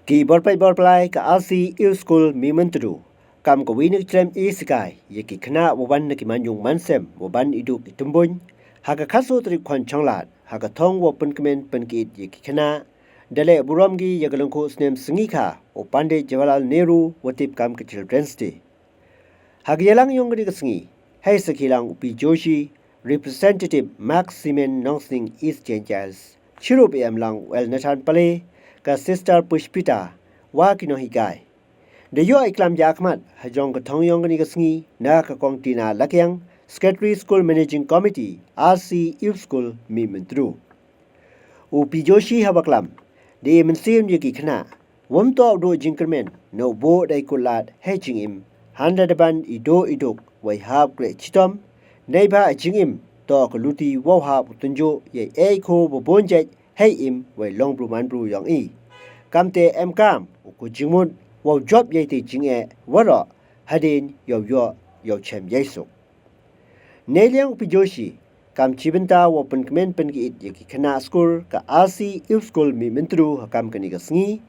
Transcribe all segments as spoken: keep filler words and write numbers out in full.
Ki bor pait bor pynlai ka R C U School Mihmyntdu, kam ka wi na ki chlem i sikai ya ki khynnah wa wan na ki man yung man sem wa ban i duk i tymbuin, ha ka khatso tarik Khonchonglad, ha ka thong wow pynkmen pynkiit ya ki khynnah, da leh burom ki ya ka lyngkhuh snem sngi kha u Pandit Jawaharlal Nehru wa tip kam ka Children's Day. Ha ka yalang yong kani ka sngi, hei sakhi lang u P Joshi, Representative Maximen Nongsning East Jaintia Hills, chirup em lang u El Nathan Pale, ka Sister Pushpita, wa ki nonghikai. Da yoh i klam yakhmat hajrong ka thong yong kani ka sngi na ka Kong Tina Lakiang, Secretary School Managing Committee, R C U School, Mihmyntdu. U P Joshi haba klam, da e mynsiem ya ki khynnah wym toh u duh jingkyrmen na u booh da i kut lad hei jingim, hynda da ban i duh i duk wei hap khleh chitom, neibhah i jingim toh ka luti wow hap u tynjuh yei e i kho wa boon jait hei im wei long bru man bru yong i. Kamte em kam u kut jingmut wow jop yei te jingeh waroh hadien yow yoh yow chem yei suk. Neiliang u P Joshi, kam chibynta wow pynkmen pynkiit ya ki khynnah skur ka R C U School Mihmyntdu ha kam kani ka sngi,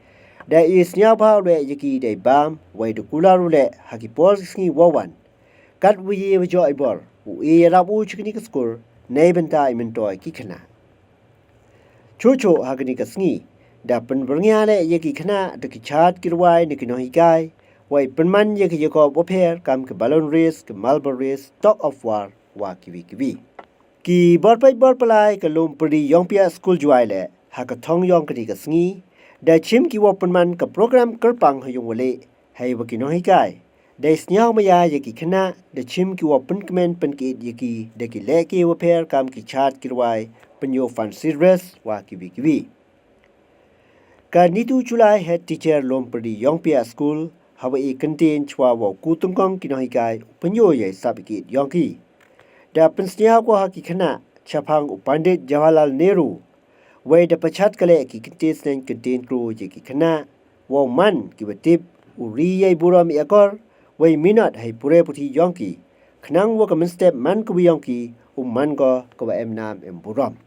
da i sniawbha u leh ya ki da i bam wei da kular u leh ha ki por ki sngi wow wan, kat wa ye wa joh i bor u e yarap u cha kani ka skur neibynta i myntoi ki khynnah. Chuh chuh ha kani ka sngi, da pynbyrngia leh ya ki khynnah da ki chaad ki rwai na ki nonghikai, wei pynman ya ki yakob wapher kam ki balloon race, ki marble race, tug of war, wa kiwi kiwi. Ki bor pait bor pynlai ka Loompyrdi Iongpiah School Jowai leh ha ka thong yong kani ka sngi, da chim ki wow pynman ka program kyrpang ha yung wa leh, hei wa ki nonghikai da i sniaw maya ya ki khynnah, da chim ki wow pynkmen pynkiit ya ki da ki lehke wapher kam ki chaad ki rwai, pynyoo fancy dress, wa kiwi kiwi. Ka Nitu Chulai, Head Teacher Loompyrdi Iongpiah School, haba i kyntien chwa wow kut tyngkong ki nonghikai u pynyoo yei sap i kiit yong ki, da pynsniaw ko ha ki khynnah chaphang u Pandit Jawaharlal Nehru, wei da pachat ka leh ki kyntien sneng kyntien kru ya ki khynnah wow man ki wa tip u ri yei burom i akor, wei minot hei pure puthi yong ki, khnang wa ka mynstep man ka wi yong ki u man ko ka wa em nam em burom.